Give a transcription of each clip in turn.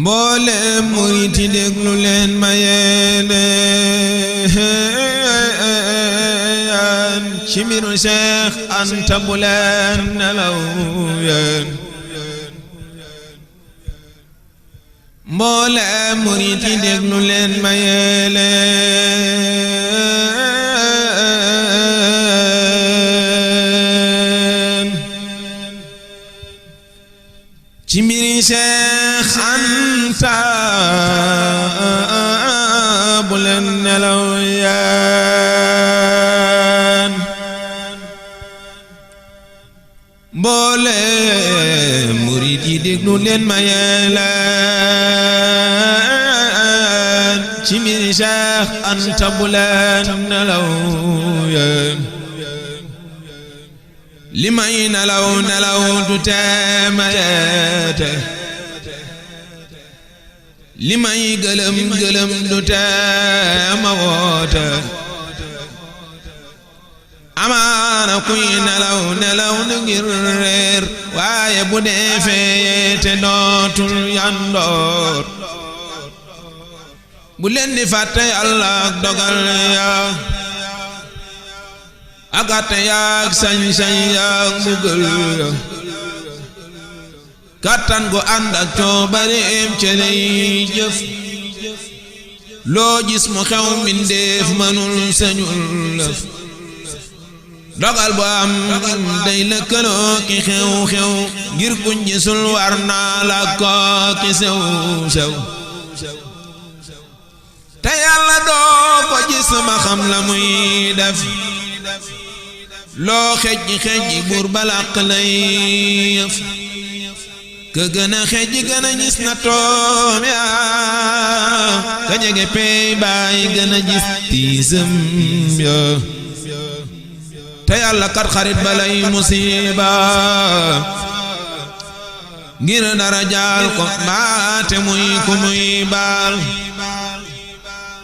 mboolem murit yi déglu leen ma yéen ci mbiru Seex Anta bu leen nelaw yéen mboolem murit yi déglu leen ma yéen ci mbiri Seex Anta bu leen nelaw yéen mboole murid yi déglu leen ma yéen ci mbiri Seex Anta bu leen nelaw yéen li may nelaw nelaw du teema yeete li may gëlëm gëlëm du teema woote amaana kuy nelaw nelaw na ngir réer waaye bu dee feeyete dootul yandoor bu leen di fàtte Yàlla ak dogal ya ak àtte yaak sañ-sañ yaak mbugal ya kàttan gu ànd ak coobareem ca lay jëf loo gis mu xew mbindeef mënul sañul lëf dogal bu am day lëkkaloo ki xew-xew ngir kuñ gisul war naa la koo ki sew-sew te Yàlla doo ko gis ba xam la muy def loo xejji xejji buur balaq lay yëf ka gën a xejji gën a gis na toom yaa ka jege pey baay gën a gis tiisam ya te Yàlla kat xarit balay musiba ngir dara jaal ko baate muy ku muy baal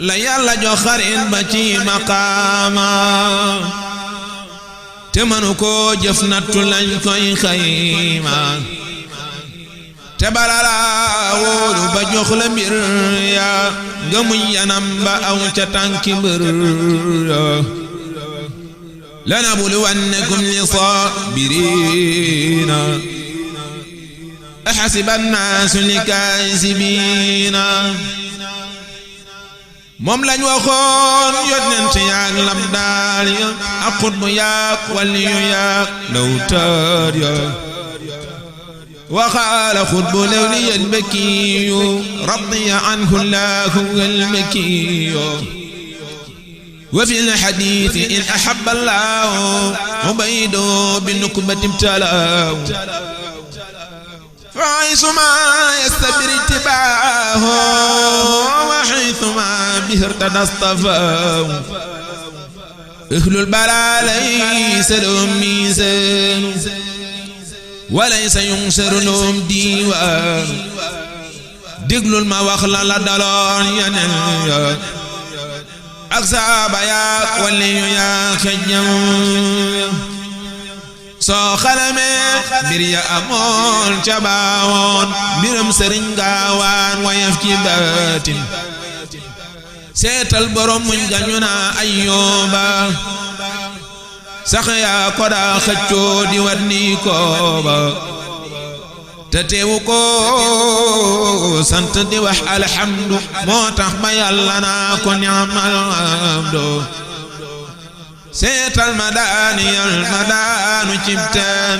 la Yàlla jox xarit ba ci maqaama te mënu koo jëf nattu lañ koy xayma te balala wóolu ba jox la mbir ya nga muñ yanam ba aw ca tànki mbër ya lanabluwannakum li saabiriina ahasiba annaasu li kaasibiina moom lañ waxoon yonent yaak labdaal ya ak xutbu yaak waliyu yaak lawtaar ya waxaala xutbu lawliya almakiyu radiya anhu llaahu almakiyu wa fi lxadiisi in ahabba llaahu ubaydu binukbati ibtalaahu فحيثما يستبر اتباعه وحيثما به ارتدى اصطفاه أهل البلاء ليس لهم ميزان وليس ينصر لهم ديوان دقلوا المواخل لدلون ينال أكساب يا ولي يا خجم soo xalamee mbir ya amoon ca baawoon mbiram sëriñ gaawaan wayaf ci baatin seetal borom muñ gañu naa Ayyuba sax yaa ko daa xëccoo di wat ni kooba te teewu ko sant di wax alhamdu moo tax ba Yàlla naa ko ni'mal abdu seetal ma daanu cibteen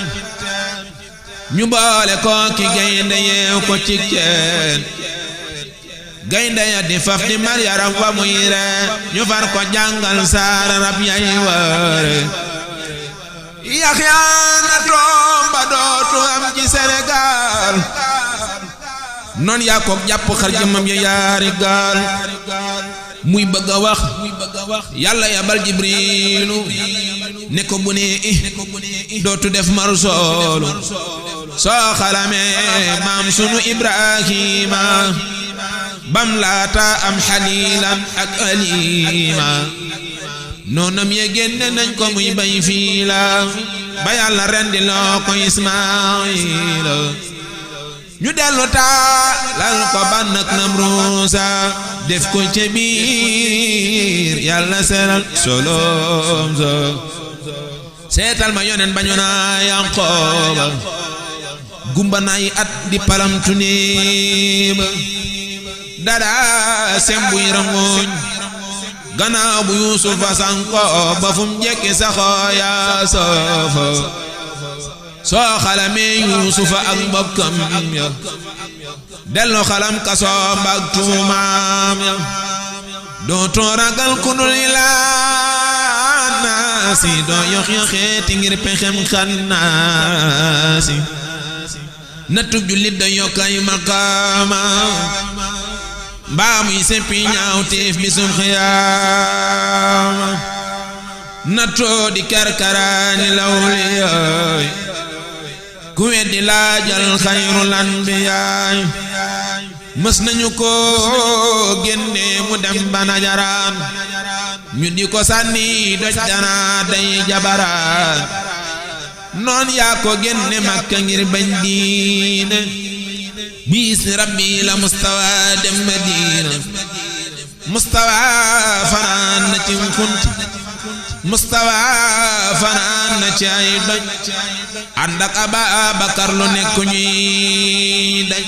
ñu boole ko ki gaynde yeew ko ci ceen gaynde ya di faf di mar yaram wa muy ree ñu far ko jàngal saara rab yay waare Yaxya na tomba dootu am ci Sénégal noon yaa ko jàpp xar jëmam ya yaari gaal muy bëgg a wax Yàlla yabal Jibriilu ne ko bu ne dootu def marsoolu soo xalamee maam sunu Ibrahima bam laata am xaliilan ak aliima noonam ye génne nañ ko muy bay fii la ba Yàlla rendi loo ko Ismaayila ñu dellu taalal ko ban ak Namruusa def ko ca biir yàlla seral solom sa seetal ma yonen bañu naa Yanqooba gumba nay at di palamtu néeba dada sembuy rangoñ gannaaw bu Yuusufa sanko ba fum jekki saxoo yaa soofa soo xalamee Yuusufa ak mbokkam ya dellu xalam kasoo mbag tuumaam ya dootoo ragal ku dul Ilaa naasi doo yox-yoxeeti ngir pexem xannaasi natub jullit da yokkay maqaama mbaa muy seppi ñaaw téef bisum xiyaama nattoo di karkaraani lawliyaay ku weddi laajal xayrul anbiyaay mës nañu ko génne mu dem ba Najaraan ñu di ko sànni doj dana day jabaraan noon yaa ko génne Makka ngir bañ diine biis rabbi la Mustafa dem Madina Mustafa fanaan na ci xunti Mustafa fanaan na ci ay doj ànd ak Ababakar lu nekk ñuy daj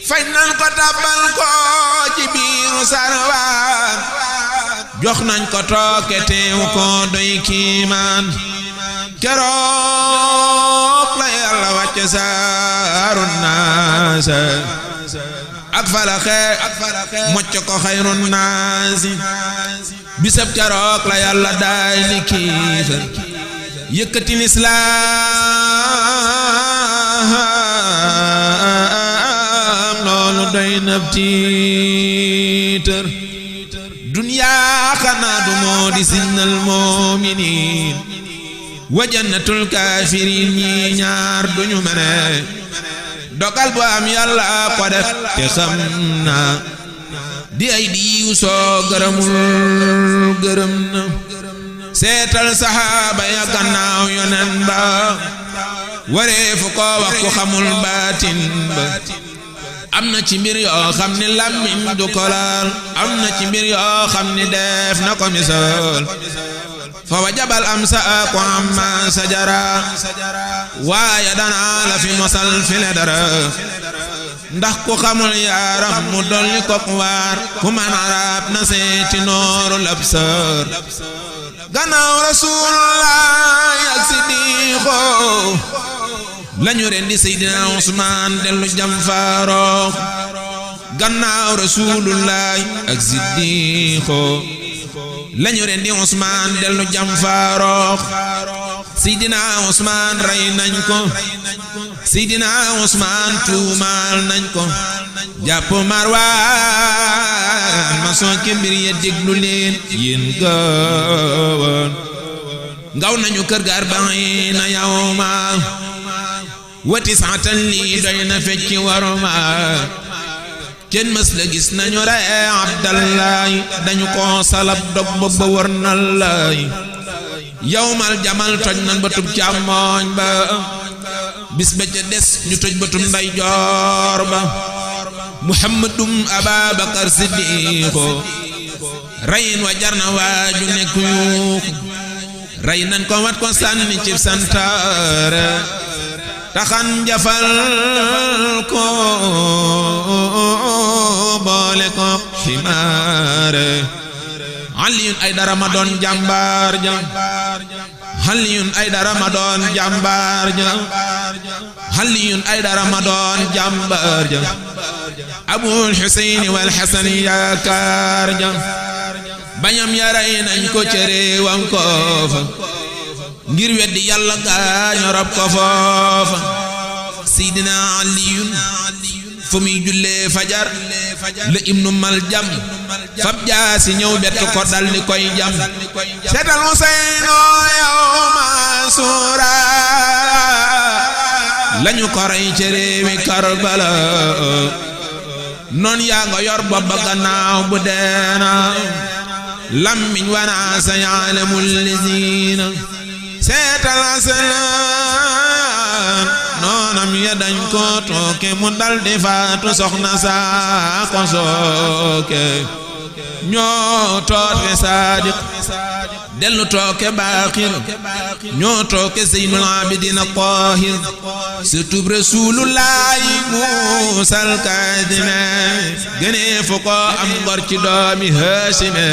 fañ nañ ko tàbbal ko ci biiru sarwaan jox nañ ko tooke teew ko doy kiimaan keroog la Yàlla wàcce saaru naas ak falaxe mocc ko xayrun naasi bisab keroog la Yàlla daay li kiifar yëkkati lislaam loolu doy nab tiitar duniyaa xanaa du moo di sinnal mu'miniin wa jannatul kaafiriin ñi ñaar duñu mene dogal bu am Yàlla ko def te xam na di ay diiw soo gërëmul gërëm na seetal saxaaba ya gannaaw yonen ba wareefu ko wax ku xamul baatin ba am na ci mbir yoo xam ni làmmiñ du ko laal am na ci mbir yoo xam ni def na ko misaal fa wajabal am sa ko amma sajara waaye danaa la fi mosal file dara ndax ku xamul yaaram mu dolli ko waar ku man arab na seeti noorul absar gannaaw Rasulullah ak Siddiqo lañu rendi Seydina Usmaan dellu jam Faaruq gannaaw Rasulullah ak Siddiqo lañu rendi Usmaan dellu jam Faaruq Seydina Usmaan rey nañ ko Seydina Usmaan tuumaal nañ ko jàpp Marwaan ma sooke mbir ya déglu leen yéen gaawan ngaw nañu kër ga 40 yawma wa tis'atan lii doy na fecci waruma kenn mës la gis nañu rey Abdallahi dañu ko salab dog ba wër na lay yawmal jamal toj nañ ba tub càmmooñ ba bis ba ca des ñu toj ba tub ndeyjoor ba Muhammadum Ababakar Siddiqo reyin wa jar na waaju nekk yuuxu rey nañ ko wat ko sànni ci santaare taxan jafal ko boole ko ximaare Aliyun Aydara ma doon jàmbaar ja Aliyun Aydara ma doon jàmbaar ja Aliyun Aydara ma doon jàmbaar ja Abul Husayn wal Hasan yaakaar ja bañam ya rey nañ ko ca réewam koofa ngir weddi Yàlla gaañu rab ko foofa Seydina Aliyun fu muy jullee fajar la ibnu Maljam fab jaasi ñëw bett ko dal di koy jam seetal Useynu yawma suura lañu ko rey ca réewi Karbala noon yaa nga yor bopp ba gannaaw bu deena lammiñ wanaa sa ya'lamul laziina seetal Aslaan noonam ya dañ ko tooke mu dal di faatu soxna saa ko sooke ñoo tooke Saadiq dellu tooke Baaxir ñoo tooke Zeynul Abidin Taahir sëtub Rasuulullaahi Muusal Kaadime gënee fu ko am ngor ci doomi Haashime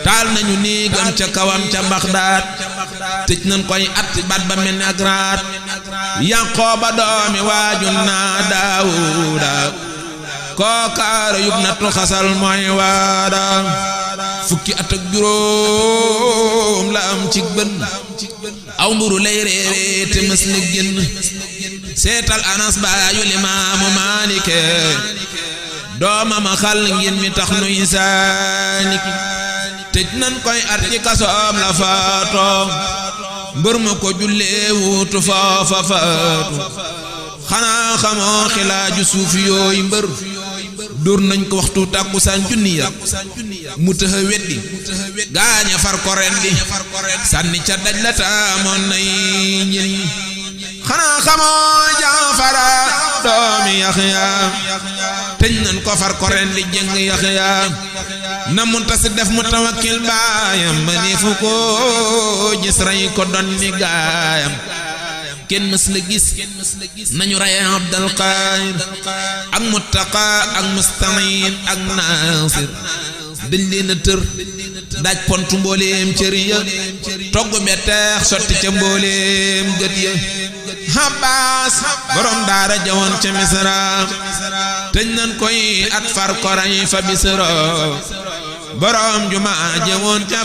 taal nañu néegam ca kawam ca Baxdaad tëj nañ koy at baat ba mel ni ak raat Yanqooba doomi waajun naa Daawuda kookaara yub na tu xasal mooy waada fukki at ak juróom la am ci bën aw mburu lay réeree te mës na génn seetal Anas baayu Limaamu Maalike doomam a xal ngeen mi tax nuy saaliki tëj nan koy at ci kasoom la faatoo mbër ma ko jullee wuutu foofa faatu xanaa xamoo xilaaju suuf yooyu mbër dóor nañ ko waxtu tàkkusaan junni ya mu tëx a weddi gaaña far ko rendi sànni ca daj la taamoon nay ñin xanaa xamoo Jaafara doomi Yaxya tëj nañ ko far ko rendi jëng Yaxya na Muntasir def Mutawakkil baayam ba ni fu ko gis rey ko doon ni gaayam kenn mës la gis nañu rey Abdal Qaahir ak Muttaqa ak Musta'iin ak Naasir dañ leen a tër daaj pontu mbooleem cër ya togg betteex sotti ca mbooleem gët ya Abbaas borom daara jawoon ca Misra tëj nañ koy at far ko rey fa Bisra borom jumaa jawoon ca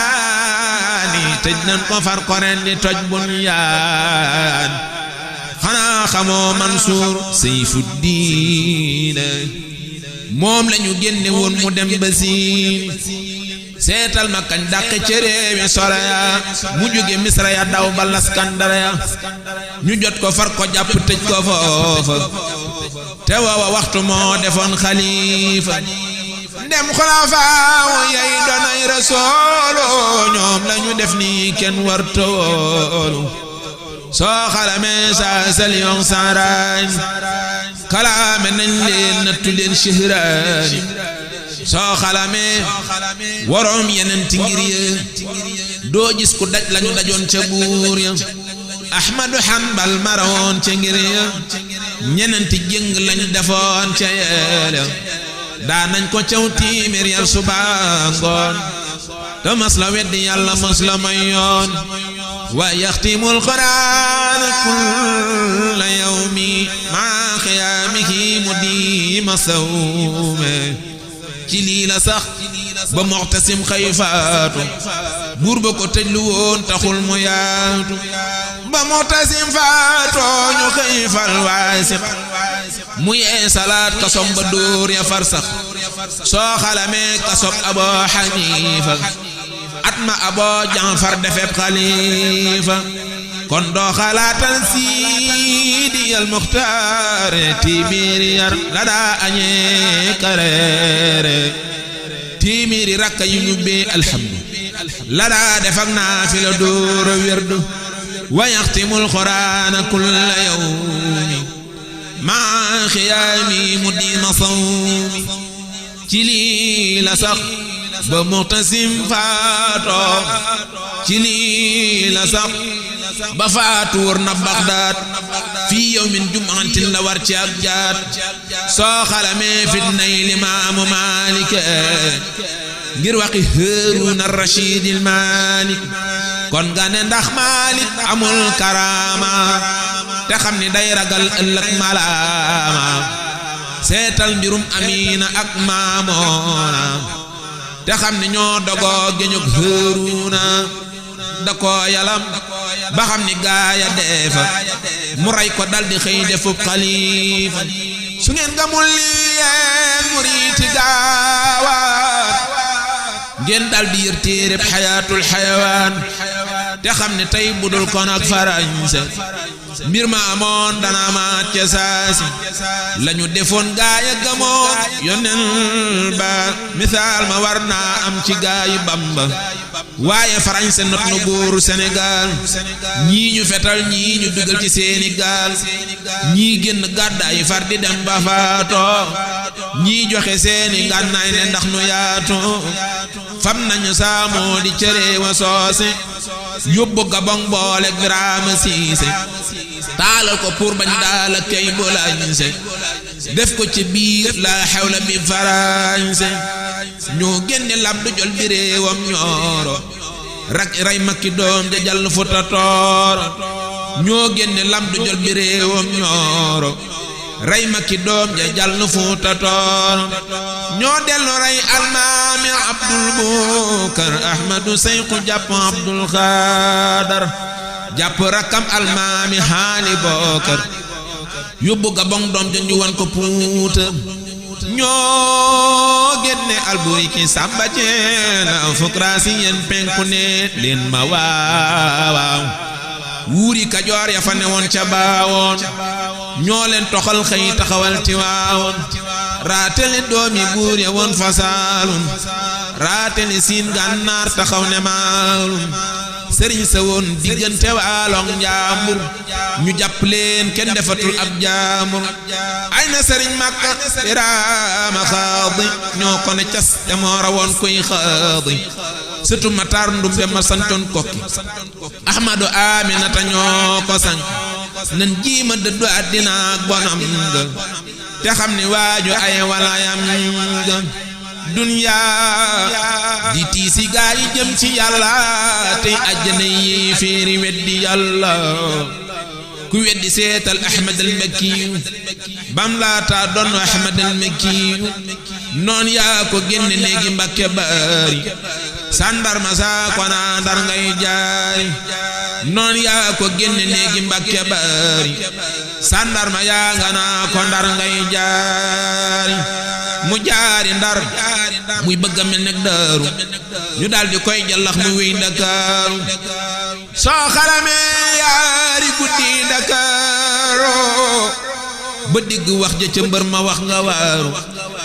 Faakahaani tëj nañ ko far ko rendi toj Bunyaan xanaa xamoo Mansuur Sayfuddiin moom lañu génne woon mu dem ba Siin seetal ma kañ dàq ca réewi sore ya mu jóge Misra ya daw ba Laskandara ya ñu jot ko far ko jàpp tëj ko foofa te waawa waxtu moo defoon xalifa dem xulafaawu yay doonay Rasuulu ñoom lañu def ni kenn warta woolu soo xalamee saa saliyon saaraan kalaame nañ leen nattu leen shihraani soo xalamee waroom yeneen ti ngir ya doo gis ku daj lañu dajoon ca buur ya Ahmadu Hanbal marawoon ca ngir ya ñeneen ti jëng lañu defoon ca yeel ya daa nañ ko caw tiimir yal suba ngoon te mas la weddi yàlla mas la may yoon wa yaxtimul Qur'aan kulla yawmi maa qiyaamihi mudiima sawme ci lii la sax ba Mu'tasim xëy faatu buur ba ko tëj lu woon taxul mu yaatu ba Mu'tasim faatoo ñu xëy fal Waasiq mu yee salaat kasom ba dóor ya far sax soo xalamee kasob Abu Hanifa at ma Abu Jaafar defeb xalifa kon doo xalaatal Siidi al Muxtaar tiimiiri yar la daa añee kareere tiimiiri rakka yu ñu bee alhamdu la daa def ak naafila dóor a werdu wa yaxtimul Qur'aana kulla yawmi maa xiyaami mudiima sawmi ci lii la sax ba Mu'tasim faatoo ci lii la sax ba faatu wër na Bagdaad fii yawmin jum'atin la war ci ak jaat soo xalamee fitnay Limaamu Maalik ngir waxi Haaruun ar-Rashiid al-Maalik kon nga ne ndax Maalik amul karaama te xam ni day ragal ëllëg malaama seetal mbirum Amiina ak Maamoona te xam ni ñoo dogoo géñug Haaruuna da ko yalam ba xam ni gaaya deefa mu rey ko daldi xëy defub xalifa su ngeen gamul lii yeen muriiti gaawaan ngeen daldi yër téereb Xayaatul Xayawaan te xam ni tey budul kon ak Faranse mbir ma amoon dana amaat ca saasi lañu defoon gaaya gamoon yonen ba misaal ma war naa am ci gaayu Bamba waaye Farañse not nu buuru Sénégal ñii ñu fetal ñii ñu dugal ci seeni gaal ñii génn gàddaay far di dem ba faatoo ñii joxe seeni ngànnaay ne ndax nu yaatu fam nañu saamoo di cere wa soose yóbbu Gabon booleeg Birama Siise taalal ko pour bañ daal ak kay bolañse def ko ci biir la xawla bi Farañse ñoo génne lab du jol bi réewam ñooro rak ray makki doom ja jàll Fuuta Tooro ñoo génne lab du jol bi réewam ñooro ray makki doom ja jàll Fuuta Tooro ñoo dellu ray almaami Abdul Bukar Ahmadu Seyxu jàpp Abdul Xaadar jàpp rakkam almaami Haali Bokar yóbbu Gabon doom ja ñu wan ko Fuuta ñoo génne Alburi ki Samba Ceena fukraasi yéen penku ne leen ma waawaaw wuuri Kajoor ya fa ne woon ca baawoon ñoo leen toxal xëy taxawal Tiwaawoon raatale doomi buur ya woon fa Saalum raatale Siin Gànnaar taxaw ne Maalum sëriñ sa woon diggante Waaloŋ Njaambur ñu jàpp leen kenn defatul ab jaambur ay na sëriñ Makka Biraama Xaadi ñoo ko ne cas te moo rawoon koy xaadi surtout Matar Ndumbe ma santoon Kokki Ahmadu Aminata ñoo ko sañ nan jiima dëddu àddina ak bonam ga te xam ni waaju ay walayam ga duniyaa di tiisi gaa yi jëm ci yàlla tey àjjana yi féeri weddi yàlla ku weddi seetal Ahmad al Makkiyu bam laata doon Ahmad al Makkiyu noon yaa ko génne néegi Mbàkke Baari sandar ma saa ko naa Ndar ngay jaari noon yaa ko génne néegi Mbàkke Baari sandar ma yaa nga naa ko Ndar ngay jaari mu jaari Ndar muy bëgg a mel nag Daaru ñu daldi koy jallax mu wéy Ndakaaru soo xalamee yaari guddi Ndakaaru ba digg wax ja ca mbër ma wax nga waaru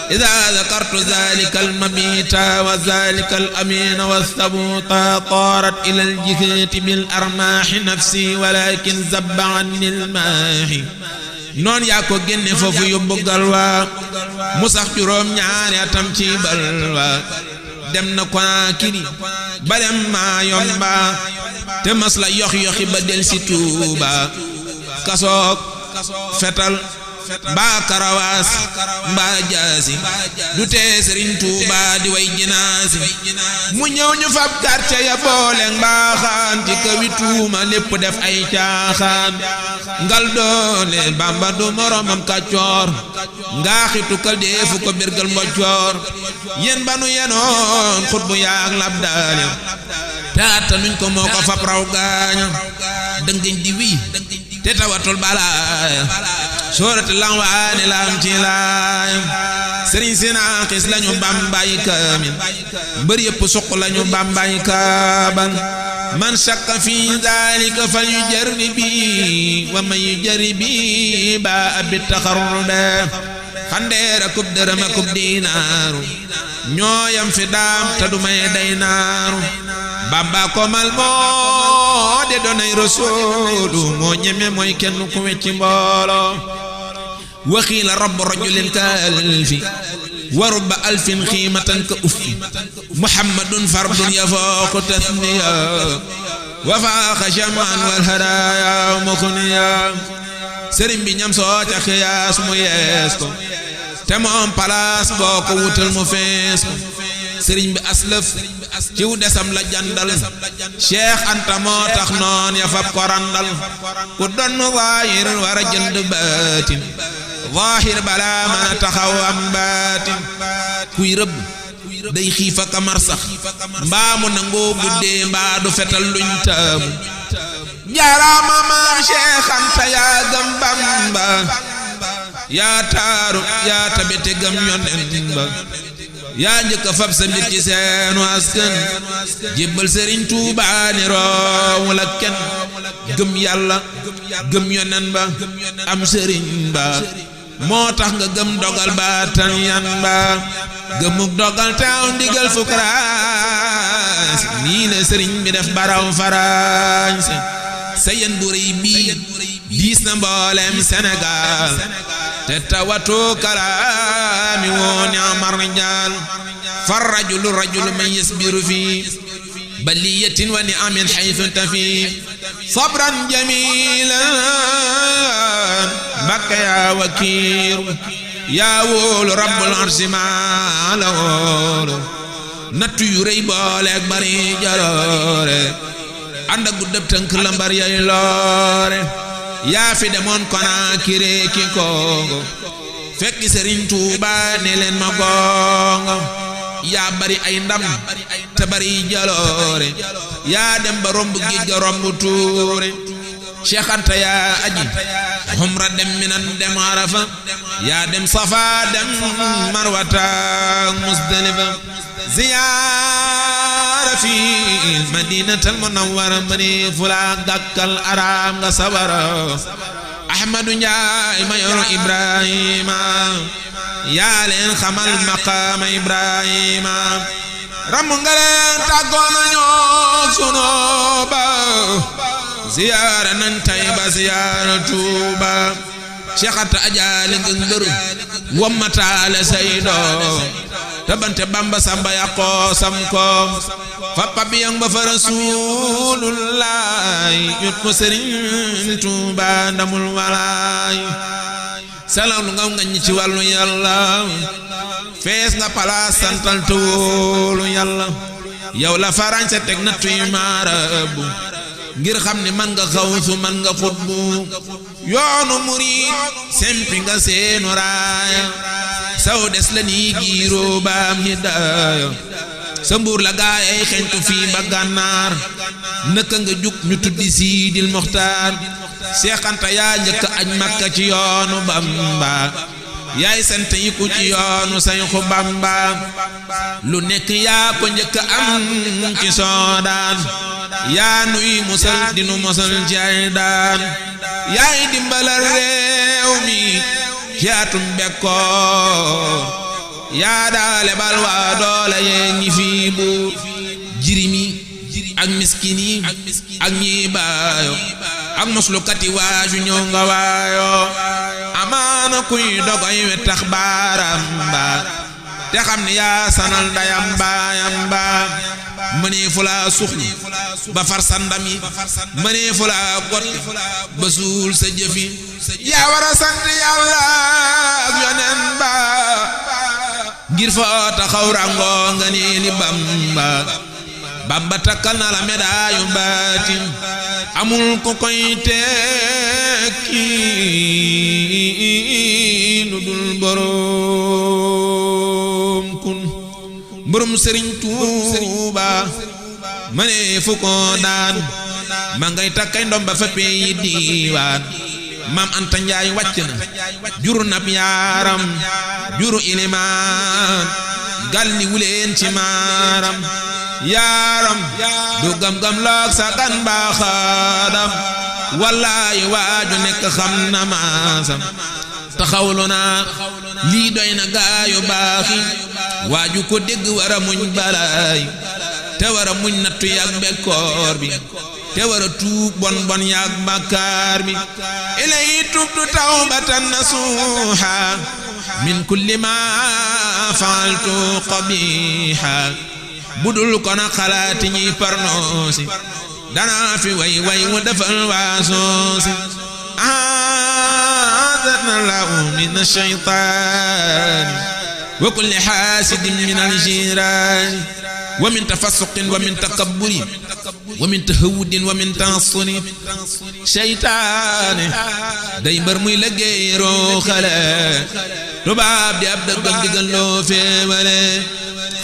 إذا ذكرت ذلك المبيت وذلك الأمين والثبوت طارت إلى الجهات بالأرماح نفسي ولكن زب عني الماحي noon yaa ko génne foofu yóbbu Galwa mu sax juróom ñaari atam ci balwa dem na Konaakiri ba dem Mayomba te mas la yox-yoxi ba del si Tuuba kasoog fetal mbaa karawaas mbaa jaasi du tee Sëriñ Tuuba di way jinaasi mu ñëw ñu fab quartier ya boole mbaaxaan ci kawi tuuma lépp def ay caaxaan ngal doole Bamba du moromam kàccoor ngaaxi tukkal deefu ko birgal mboccoor yen banu yenoon xutbu yaak labdaale te attanuñ ko moo ko fab raw gaaña dëngiñ di wi te tawatul balaaya soorati Lamwaane lam ci laayam sëriñ si naaxis lañu Bambay kaamil mbër yëpp suq lañu Bambay kaabal man shakka fi daalika fal yujarribi wa man yujarribi ba abi taxarrube xandeer akub dërëm akub diinaaru ñooyam fi daam te du may day naaru Bamba komal moo de doonay Rasuulu moo ñeme mooy kenn ku wecci mbooloo waxiila rabbu rajulin ka alfi wa rubba alfin xiimatan ka uffi muhammadun fardun yafooqu tasniya wa faaqa jaman wal hadaaya muxniya sëriñ bi ñam soo ca xiyaas mu yees ko te moom palaas boo ko wutal mu fees ko sëriñ bi aslëf ciw desam la jandal Cheikh Anta moo tax noon ya fab ko randal ku donn zaahir war a jënd baatin zaahir balaa mën a taxaw am baatin kuy rëbb day xiifa kamar sax mbaa mu nangoo guddee mbaa du fetal luñ taamu jaaraama maam Cheikh Anta yaa gëm Bamba yaa taaru yaa tabete gëm yonen ba yaa njëkk a fab sa mbir ci seenu askan jébbal Sëriñ Tuubaa ni roowu la kenn gëm yàlla gëm yonen ba am sëriñ ba moo tax nga gëm dogal ba tan yan ba gëmuk dogal te aw ndigal fukraay faraas nii la sëriñ bi def baraw faraas sa yen bu rëy bii diis na mboolem Sénégal te tawatu kalaami woo ni'mar rijaal far rajulu man yasbiru fi baliyatin wa ni'amin haythu tafi sabran jamilan bakka yaa wakiir yaa wóolu rabbul arsi maa la wóolu nattu yu rëy booleeg bari jaloore ànd ak guddëb tënk la mbar yay loore yaa fi demoon Konaakiri ki Kongo fekki Sëriñ Tuuba ne leen ma gongo yaa bari ay ndam te bari jaloore yaa dem ba romb géej ga romb Tuure Cheikh Anta yaa aji umra dem Minan dem Arafa yaa dem Safa dem Marwata Musdalifa ziyaara fi Madinatul Munawwara mani fula gàkkal araam nga sabara Ahmadu Njaay mayoru Ibrahima yaa leen xamal maqaama Ibrahima ramu nga leen tàggoona ñoo sunu ba ziyaara nan Tayba ziyaara Tuuba Cheikh Anta ajaale nga ngër wammataale say doom tabante Bamba samba yaqoo sam koom fa pabiyang ba fa Rasuulullaay yut ko Sëriñ Tuuba ndamul walaay salaw lu ngaw ngañ ci wàllu Yàlla fees nga palaas santal tuulu Yàlla yow la farañse teg na tuy maarabu ngir xam ne man nga xawsu man nga xutbu yoonu murid sempi nga seenu raaya saw des la nii giiroo baam hidaaya sa mbuur la gaayay xeñtu fii ba gànnaar nëkka nga jug ñu tuddi Siidil Muxtaar Seex Anta yaa njëkk aj Makka ci yoonu Bamba yaay sant yi ku ci yoonu Sayxu Bamba lu nekk yaa ko njëkk am ci soodaan yaa nuy musal dinu musal ci ay daan yaay dimbalal réew mi ci atum bekkoor yaa daale bal waa doole yee ñi fii bu jirimi ak miskini ak ñi baayo ak muslukati waaju ñëw nga waayo amaana kuy dogoy we tax baaram ba te xam ne yaa sanal ndayam baayam ba mënee fu laa suxlu ba far sa ndam yi mënee fu laa got ba suul sa jëfi yaa war a sant Yàlla ak Yonent ba ngir fa taxaw rangoo nga nii li Bamba takkal na la medaayu baatin amul ku koy tekki lu dul boroom kun borom Sëriñ Tuuba mënee fu ko daan ma ngay takkay ndomba fa peyi diiwaan Maam Anta Njaay wàcc na juru nab yaaram juru ilimaan galli wuleen ci maaram yaaram du gam-gam loog sa gan baaxaadam wallaahi waaju nekk xam na maasam taxawlu naa lii doy na gaayu baaxi waaju ko dégg war a muñ balaay te war a muñ nattu yàgg bekkoor bi te war a tuub bon bon yàgg bàkkaar bi ilay tubtu tawbatan nasuha min kulli ma faaltu qabiha budul kono xalaati ñi parnoosi danaa fi way mu defal waasoosi aadana lahu min ash-shaytaani wa kulli haasidin min al-jiiraani wa min tafassuqin wa min takabburin wa min tahawudin wa min tanassuni seytaane day mbër muy liggéeyoo xale tubaab di ab dëggam digal loo feebale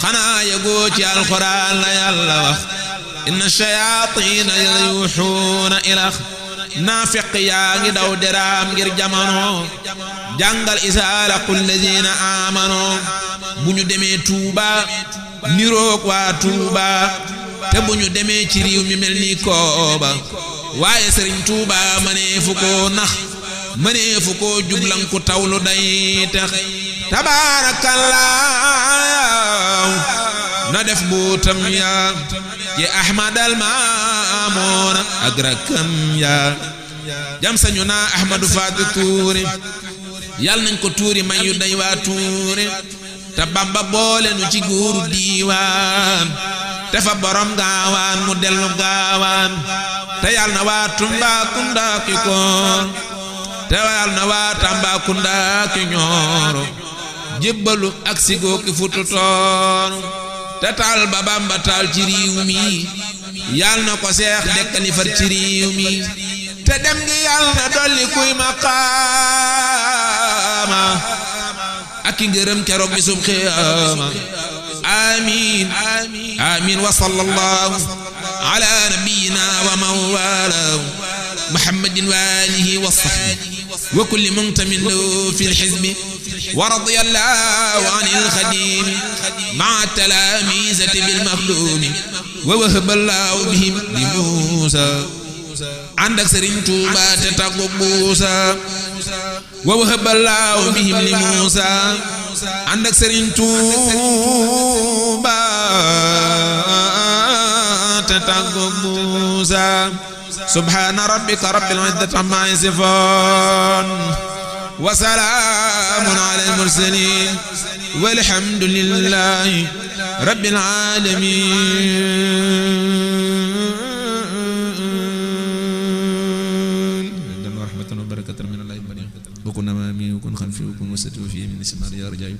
xanaa yëgoo ci alxuraan la Yàlla wax inna shayaatiina yuuxuuna ilaa naafiq yaa ngi daw deraam ngir jamono jàngal isaala qul laziina aamanu bu ñu demee Tuuba niroog waa Tuuba te bu ñu demee ci réew mi mel ni kooba waaye Sëriñ Tuuba mënee fu ko nax mënee fu ko jublan ku tawlu day tax tabaarakallaahu na def buutam ya ci Ahmad al Maamoon ak rakkam ya jam sañu naa Ahmadu Faati Tuure yal nañ ko tuuri may yu day waa Tuure te Bamba boole nu ci góoru diiwaan te fa borom gaawaan mu dellu gaawaan te yal na waa Tumbakunda ki koor te yal na waa Tambacounda ki ñooro jébbalu ak sigoo ki Fuuta Tooro te taal ba Bamba taal ci réew mi yal na ko seex dekkali far ci réew mi te dem gi yal na dolli kuy maqaama ak i ngërëm keroog bisum xiyaama amiin amiin wa sallallahu ala nabiyyina wa mawlana muhammadin wa alihi wa sahbihi wa kulli muntamin lahu fil hizbi wa radiyallahu anil khadim ma'a talamizati bil makhdumi wa wahaballahu bihim li Musa ànd ak Sëriñ Tuuba te tàggu buusa wa wahaballahu bihim li Musa ànd ak Sëriñ Tuuba te tàggu buusa subhana rabbika rabbil izzati amma yasifun wa salaamun alal mursaliin walhamdulillahi rabbil aalamiin rahmatan wa barakatan min allahi wa kun amami wa kun khalfi wa kun wasati wa fi min ismar ya rajaa